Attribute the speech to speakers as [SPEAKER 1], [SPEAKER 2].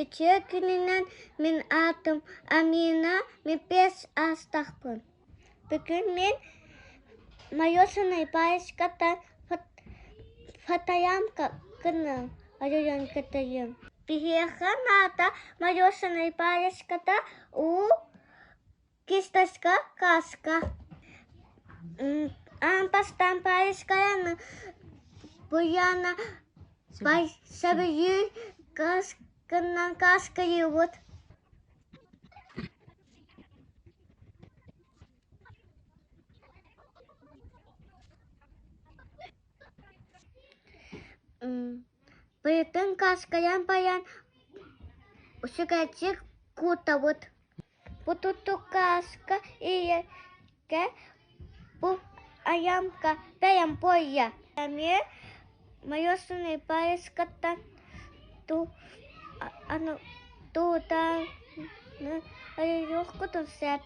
[SPEAKER 1] Үтүө күнүнэн, мин аатым Амина, мин 5 аастаахпын. Бүгүн мин Майосунай паечкаттан фотоямка гыныам, арыйан кытайым. Биһиэхэ наада Майосунай паечката уу кисточка, каска. Аан бастаан паечканы Буяна Сабыйыы каасканан кааскайыыбыт. Быйытын кааскайан байан үчүгэйдик куутабыт. Бу туту кааска ийэкэ бу айамка бэйэм буойа. Эмиэ Майосунай паайыскаттан ту аны туутааны арыйыаххытын сөп.